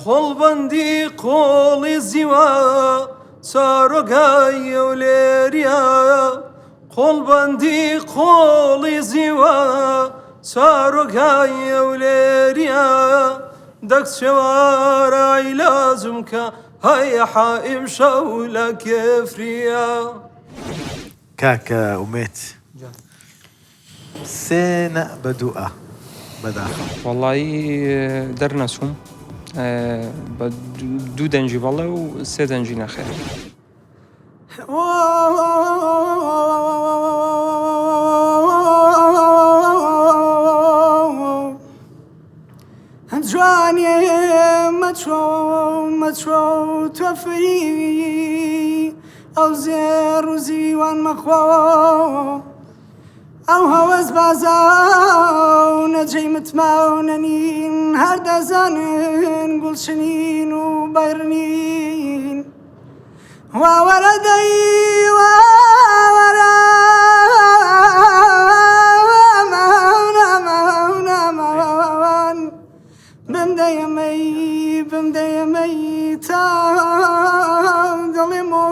قۆڵبەندی قۆڵی زیوە چارۆگای ئەولێریە قۆڵبەندی قۆڵی زیوە چارۆگای ئەولێریە دەک چێوارە عیلاجم کە هەی حائیم شەو لە کێفریە. کاکە ئومێد سێ نە بە دوو ئا بەداخەوە. وەڵایی دەرنەچووم بە دوو دەنگی بەڵێ و سێ دەنگی نەخێر. جوانێ مەچۆ مەچۆ تۆ فریوی ئەو زێڕ و زیوان مەخۆ ئەو هەوەس بازا و نەجێی متما و نەنین هەر دەزانن گوڵچنین و بەرنین واوەرە دەی واوەرە بمدەیەمەی بمدەیەمەی تا دڵێم و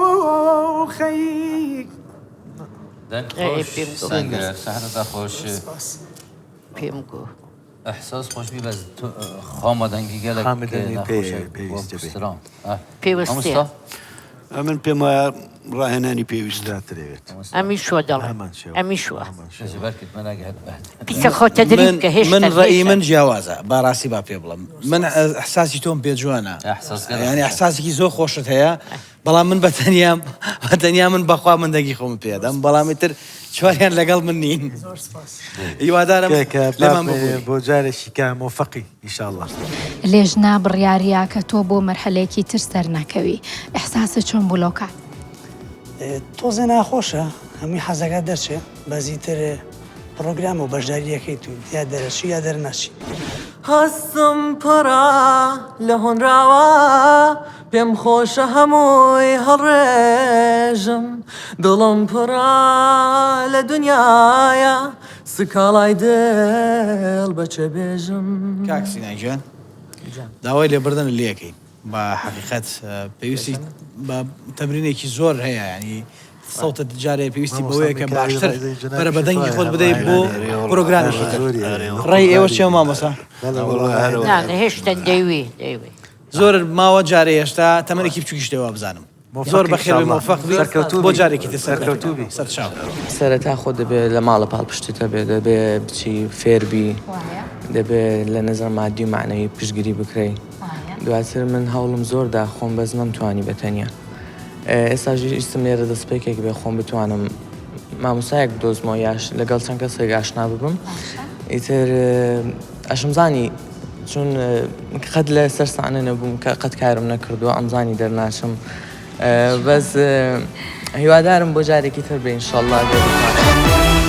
خەیک دەنگ ئەی خۆش پێم گۆ. سەنگەرە سەحرەتا خۆش سپاس. پێم گۆ. ئحساس خۆش بی بەس تو خامە دەنگی گەلەک خامە دەنگی پێ ناخۆشە پێویستە بێ. ستران پێوەستەیە. مامۆستا ئەمن پێم وایە ڕاهێنانی پێویستە. زیاتر ئەوێت. ئەمیش وە دەڵێم. هەمان شێوە. ئەمیش وە. هەمان شێوە. جبەر کرد من ئەگەر پیسە خۆ تەدریب من کە هێشتا من ڕەئی هێشتا. من جیاوازە با ڕاستی با پێ بڵێم من ئەحساسی تۆم پێ جوانە ئەحساس گەلەک یانی خۆشە. ئەحساسێکی زۆر خۆشت هەیە بەڵام من بە تەنیام بە تەنیا من بەخوا من دەنگی خۆم پێدەم بەڵام ئیتر چواریان لەگەڵ من نین زۆر سپاس. هیوادارم کاکە لێمان با ببوری. بۆ جارێکی کە مۆفەقی ئیشاڵڵا. لێژنە بڕیاریا کە تۆ بۆ مەرحەلەیەکی تر سەرنەکەوی ئیحساست چۆن بوو لەو کات؟ تۆزێ ناخۆشە هەمووی حەزەکات دەرچێ بەس ئیتر پڕۆگرامە و بەشداریەکەیت و یا دەرەچی یا دەرناچی. هەستم پڕە لە هۆنراوە پێم خۆشە هەمووی هەڵڕێژم دڵم پڕە لە دنیایە سکاڵای دڵ بە چێ بێژم. کاک سینا گیان داوای لێبردن لێکەین بە حەقیقەت پێویستی بە تەمرینێکی زۆر هەیە ینی سەوتت جارێ پێویستی بەوەیە کە باشتر پەرە بە دەنگی خۆت بدەیت بۆ پرۆگرامێکی تر ڕای ئێوە چیە مامۆستا؟ نا هێشتا دەیوی دەیوی. زۆر ماوە جارێ هێشتا تەمەنێکی بچووکیش لێ وابزانم. زۆر بەخێر بێی مۆفەق بی بۆ جارێکی تر سەرکەوتوو بی سەرچاو. سەرەتا خۆت دەبێ لە ماڵە پاڵپشتت هەبێ دەبێ بچی فێربی دەبێ لە نەزەر مادی و مەعنەوی پشتگیری بکرێی دواتر من هەوڵم زۆر دا خۆم بەس نەمتوانی بە تەنیا ئێستاش ویستم لێرە دەستپێکێک بێ خۆم بتوانم مامۆستایەک بدۆزمەوە یاش لەگەڵ چەند کەسێک ئاشنا ببم ئیتر ئەشمزانی چون قەت لە سەر سانە نەبووم کە قەت کارم نەکردووە ئەمزانی دەرناچم بەس هیوادارم بۆ جارێکی تر بێ ئینشەڵڵا گەر بتوانم.